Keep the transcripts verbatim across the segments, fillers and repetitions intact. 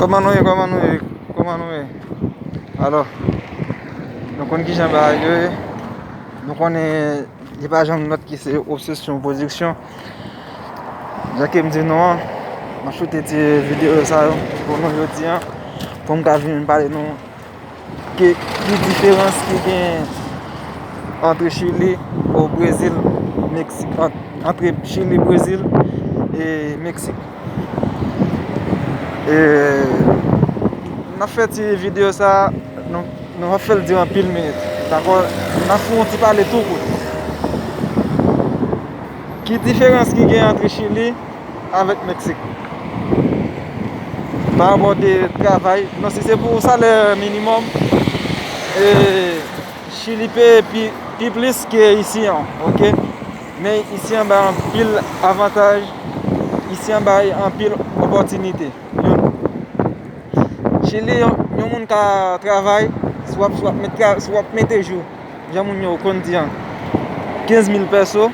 Kòman nou ye, kòman nou ye, kòman nou ye? Alò, nou konn kijan bagay yo ye. Nou konnen li pa janm lòt ki se Obsesyon Pwodiksyon. Jan ke m di nou an, m ap choute ti videyo sa yo pou nou jodi an, pou m ka vin pale nou ki, ki diferans ki gen antre Chili, o Brezil, Meksik, ant-, antre Chili, Brezil e Meksik. E n ap fè ti videyo sa, nou, nou p ap fè l dire anpil minit. Dakò? N ap fè yon ti pale tou kout. Ki diferans ki gen antre Chili avèk Meksik? Pa rapò de travay, non, si se pou salè minimòm, e Chili peye pi, pi plis ke isi an, oke? Men isi an bay anpil avantaj, isi an bay anpil opòtinite. Youn. Chili, yon, yon moun ka travay, si w ap, si w ap met tra-, si w ap mete jou, jan moun yo konn di an, kenz mil pèso,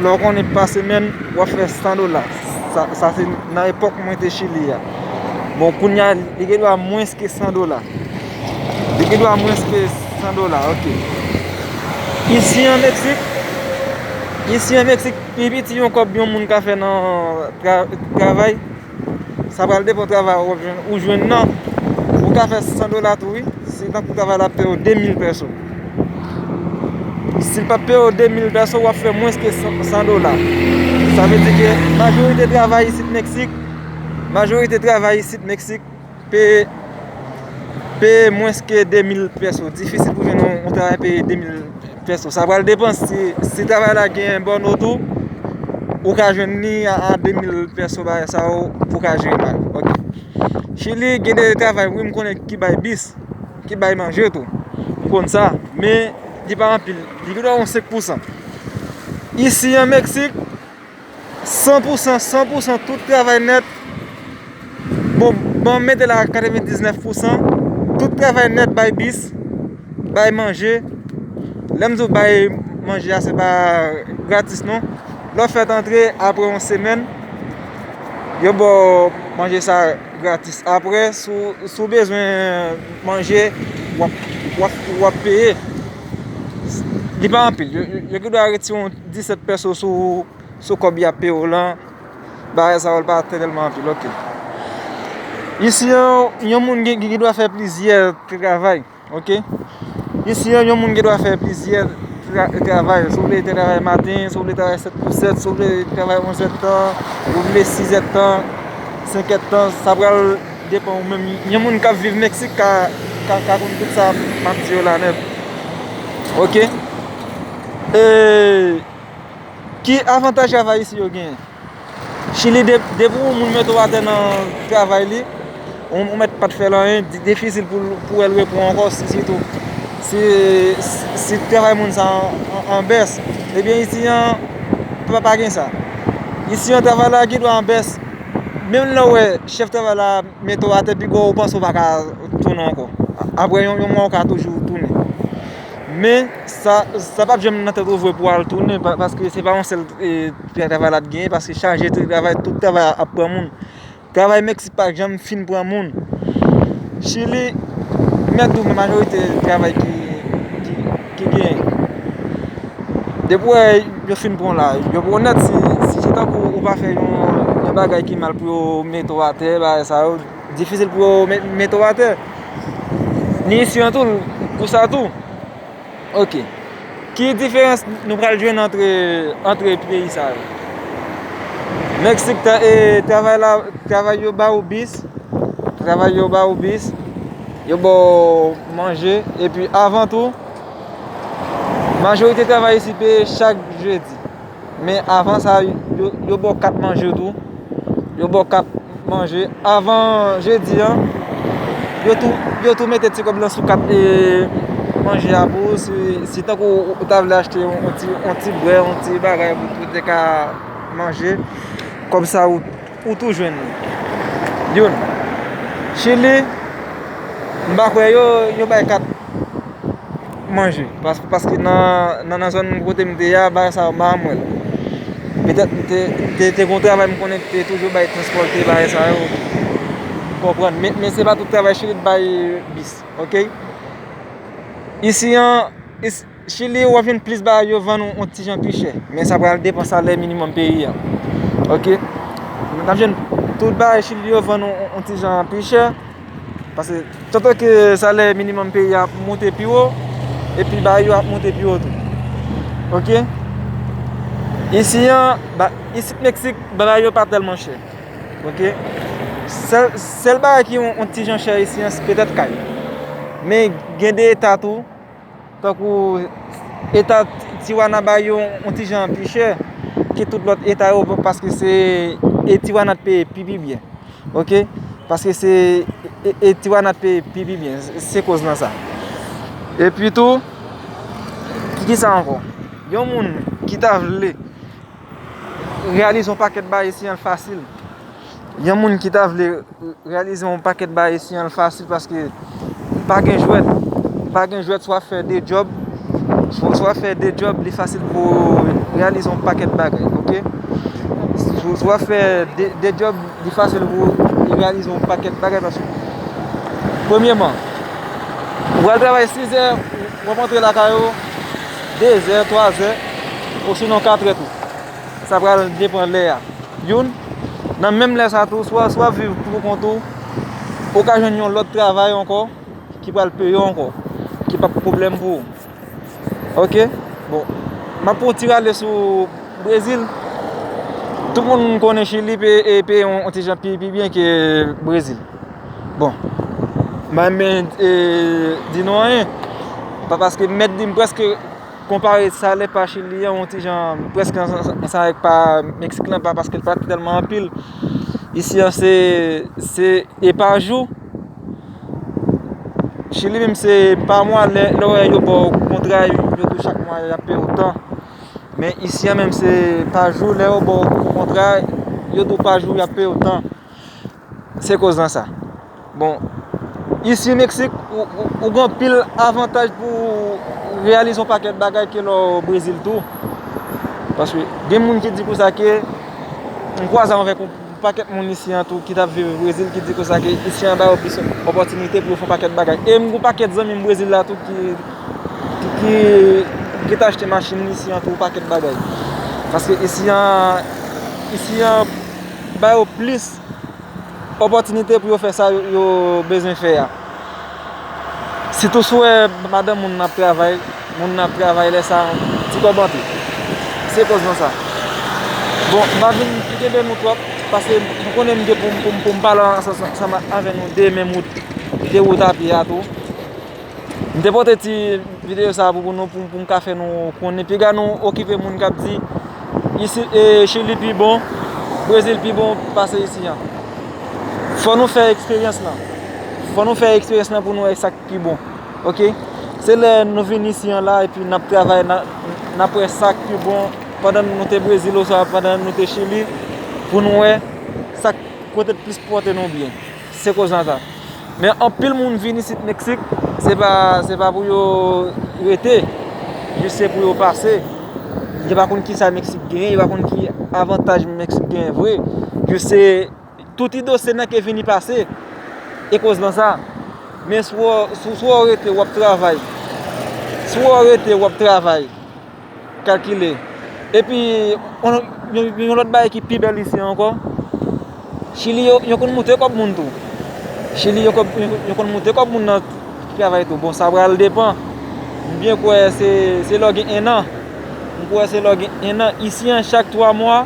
lè w konnen pa semèn, w ap fè san dola. Sa, sa se nan epòk mwen te Chili a. Bon, kounye a, li gen dwa mwens ke san dola. Li gen dwa mwens ke san dola, oke. Isi an Meksik, isi an Meksik, pi piti yon kòb yon moun ka fè nan tra-, travay, sa pral depann travay ou jwenn, ou jwenn nan. Ou ka fè san dola tou, wi. Si tankou travay la ap peye w de mil pèso. Si l pa peye w de mil pèso, w ap fè mwens ke san, san dola. Sa vle di ke majorite travay isit Meksik, majorite travay isit Meksik peye, peye mwens ke de mil pèso. Difisil pou jwenn yon, yon travay peye de mil pèso. Sa pral depann si, si travay la gen bòno tou, ou ka jwenn li a, a de mil pèso bagay sa yo pou ka jere bagay. Oke. Chili gen de travay, wi, m konnen ki bay bis, ki bay manje tou. M konn sa, men li pa anpil. Li gen yon senk pousan. Isi an Meksik, san pousan, san pousan, tout travay nèt. Bon, bon, mete la katrevendiznèf pousan. Tout travay nèt bay bis, bay manje. Lè m di w bay manje a, se pa gratis non. Lè w fèt antre, apre yon semèn, yo ba w manje sa gratis. Apre, si w, si w bezwen manje, w ap, w ap, w ap peye. Li pa anpil. Yo, yo, yo gen dwa retire yon disèt pèso sou, sou kòb y ap peye w lan. Bagay sa yo, l pa tèlman anpil, oke. Isi an, yon moun gen, gen dwa fè plizyè travay, oke. Isi an, yon moun gen dwa fè plizyè tra-, travay. Si w vle travay maten, si w vle travay sèt pou sèt, si w vle travay onz èdtan, si w vle sis èdtan, senk èdtan, sa pral depann ou menm. Yon moun k ap viv Meksik ka, ka, ka konn tout sa m ap di yo la nèt. Oke? E ki avantaj travay isi yo genyen? Chili, de-, depi yon moun mete w atè nan travay li, ou, ou mèt pa t fè l anyen, di-, difisil pou, pou wè l repran ankò, si, sitou si, si, si travay moun sa an, an, an bès. Ebyen, isi an, pa, pa gen sa. Isi an, travay la gen dwa an bès. Menm lè w wè chèf travay la mete w atè, pi gwo ou panse w pa ka tounen ankò. A-, apre yon, yon mwa, ou ka toujou tounen. Men, sa, sa p ap janm nan tèt ou vre pou w al tounen, pa-, paske se pa yon sèl, e, travay l ap genyen, paske chaje travay, tout travay ap pran moun. Travay Meksik pa janm fin pran moun. Chili, m mèt di w, majorite travay ki, ki, ki genyen. Depi w wè yo fin pran w la, yo pran w nèt, si, si se tankou ou pa fè yon, yon bagay ki mal pou yo mete w atè, bagay sa yo, difisil pou yo me-, mete w atè. Ni isi an tou, pou sa tou. Oke. Ki diferans nou pral jwenn antre, antre peyi sa yo? Meksik, tra-, e, travay la, travay yo ba ou bis, travay yo ba ou bis, yo ba w manje, epi avan tou, majorite travay isi peye chak jedi. Men avan sa, yo, yo ba w kat manje tou. Yo ba w kat manje. Avan jedi an, yo tou, yo tou mete ti kòb lan sou kat, e, manje a pou ou. Si, si tankou ou ta vle achte yon, yon ti, yon ti bwè, yon ti bagay pou, pou te ka manje, kòb sa ou, ou tou jwenn li. Youn. Chili, m pa kwè yo, yo bay kat manje. Pas-, paske nan, nan, nan zòn kote m te ye a, bagay sa yo m pa janm wè l. Petèt m te, te, te gon travay m konnen ki te toujou bay transpòte bagay sa yo. konprann. Men, men se pa tout travay Chili k bay bis, oke? Isi an, is-, Chili, w ap jwenn plis bagay yo vann yon, yon ti jan pi chè. Men sa pral depann salè minimòm peyi a. Oke? N ap jwenn tout bagay Chili yo vann yon, yon, yon ti jan pi chè. Paske tanto ke salè minimòm peyi a ap monte pi wo, epi bagay yo ap monte pi wo tou. Oke? Isi an, ba, isit Meksik, bagay yo pa tèlman chè. Oke? Sèl, sèl bagay ki yon, yon ti jan chè isi an, se petèt kay. Men gen de eta tou, tankou eta Tijuana, bagay yo yon ti jan pi chè ke tout lòt eta yo, paske se, e Tijuana t peye pi, pi byen. Oke? Paske se, e, e Tijuana t peye pi, pi byen. Se, se koz lan sa. Epi tou, ki, ki sa ankò? Yon moun ki ta vle reyalize yon pakèt bagay isi an fasil. Yon moun ki ta vle reyalize yon pakèt bagay isi an fasil, paske pa gen jwèt. Pa gen jwèt, swa fè de djòb, swa, swa fè de djòb, li fasil pou reyalize yon pakèt bagay, oke? Swa, swa fè de, de djòb, li fasil pou reyalize yon pakèt bagay, paske, premyèman, ou al travay sizè, w ap antre lakay ou dezè, twazè, osinon katrè tou. Sa pral depann lè a. Youn, nan menm lè sa tou, swa, swa viv pou kont ou, ou ka jwenn yon lòt travay ankò, ki pral peye w ankò, ki p ap pwoblèm pou ou. Oke? Bon, m ap fè yon ti rale sou Brezil. Tout moun konnen Chili pe-, e peye yon, yon ti jan pi, pi byen ke Brezil. Bon, m pa renmen, e, di nou anyen. Pa paske m mèt di m prèske konpare salè pa Chili an yon ti jan prèske ansanm, ansanm avèk pa Meksik lan, pa paske l pa tèlman anpil. Isi an se, se e pa jou. Chili menm se pa mwa, lè, lè w wè yo ba w kontra, yo di w chak mwa y ap peye w tan. Men isi an menm se pa jou, lè yo ba w kontra, yo di w pa jou y ap peye w tan. Se koz lan sa. Bon, isi Meksik, ou, ou, ou gen anpil avantaj pou reyalize yon pakèt bagay ke lè w Brezil tou. Paske gen moun ki di konsa ke, m kwaze avèk yon pakèt moun isi an tou ki t ap viv Brezil ki di konsa ke isi an ba yo plis opòtinite pou yo fè yon pakèt bagay. E m gen yon pakèt zanmi m Brezil la tou ki, ki, ki, ki t achte machin isi an tou, yon pakèt bagay. Paske isi an, isi an ba yo plis opòtinite pou yo fè sa yo, yo bezwen fè a. Sitou si w wè madanm moun nan ap travay, moun nan ap travay lè sa, ti kòb antre. Se koz lan sa. Bon, m pa vin kenbe nou twòp, paske m konnen m gen pou m, pou m, pou m pale ansanm, ansanm avè nou de menm wout, de wout a pye a tou. M te pote ti videyo sa pou, pou nou, pou, pou m ka fè nou konnen. Piga nou okipe moun k ap di, isi, e, Chili pi bon, Brezil pi bon pase isi an. Fò nou fè eksperyans lan. Fò nou fè eksperyans lan pou nou wè sa k pi bon. Oke? Se lè nou vin isi an la, epi n ap travay, n a, n ap wè sa k pi bon pandan nou te Brezil oswa pandan nou te Chili, pou nou wè sa k, kote k plis pote nou byen. Se koz lan sa. Men anpil moun vin isit Meksik, se pa, se pa pou yo rete, jis se pou yo pase. Yo pa konn kisa Meksik genyen, yo pa konn ki avantaj Meksik genyen vre. Jis se tout ide se nan ke vini pase. E koz lan sa. Men si w, si w, si w rete, w ap travay. Si w rete, w ap travay. Kalkile. Epi, yon, yon, yon lòt bagay ki pi bèl isi ankò, Chili yo, yo konn moute kòb moun tou. Chili yo, kòb, yo, yo konn moute kòb moun nan travay tou. Bon, sa pral depann. M byen kwè se, se lè w gen en an. M kwè se lè w gen en an. Isi an, chak twa mwa,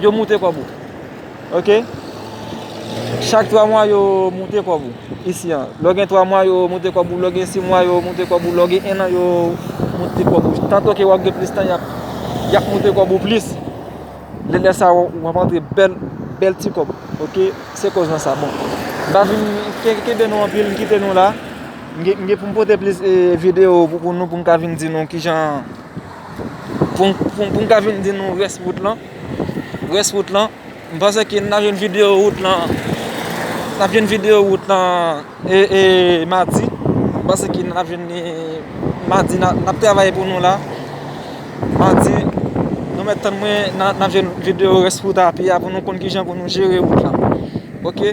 yo moute kòb ou. Oke? Chak twa mwa, yo moute kòb ou isi an. Lè w gen twa mwa, yo moute kòb ou. Lè w gen sis mwa, yo moute kòb ou. Lè w gen en an, yo moute kòb ou. Tanto ke w ap gen plis tan, y ap, y ap moute kòb ou plis. Lè, lè sa, w, w ap antre bèl, bèl ti kòb. Oke? Se koz lan sa. Bon. M pa vin ke-, kenbe nou anpil, m kite nou la. M gen, m gen pou m pote plis, e, videyo pou, pou nou, pou m ka vin di nou kijan, pou, pou, pou m ka vin di nou rès wout lan. Rès wout lan. M panse ke n ap jwenn videyo wout lan. N ap jwenn videyo wout lan, e, e, madi. M panse ke n ap jwenn li madi. N ap, n ap travay pou nou la. Madi, nou mèt tann mwen, n ap, n ap jwenn videyo rès wout a pye a pou nou konn kijan pou nou jere wout lan. Oke?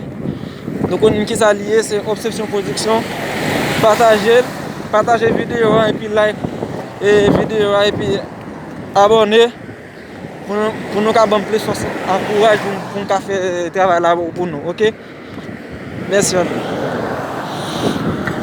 Nou konnen kisa li ye, se Obsession Production. Pataje l, pataje videyo a epi like e videyo a epi abòne pou nou, pou nou ka ban m plis fòs ak kouraj pou, pou m ka fè travay la pou nou, oke? Mèsi anpil.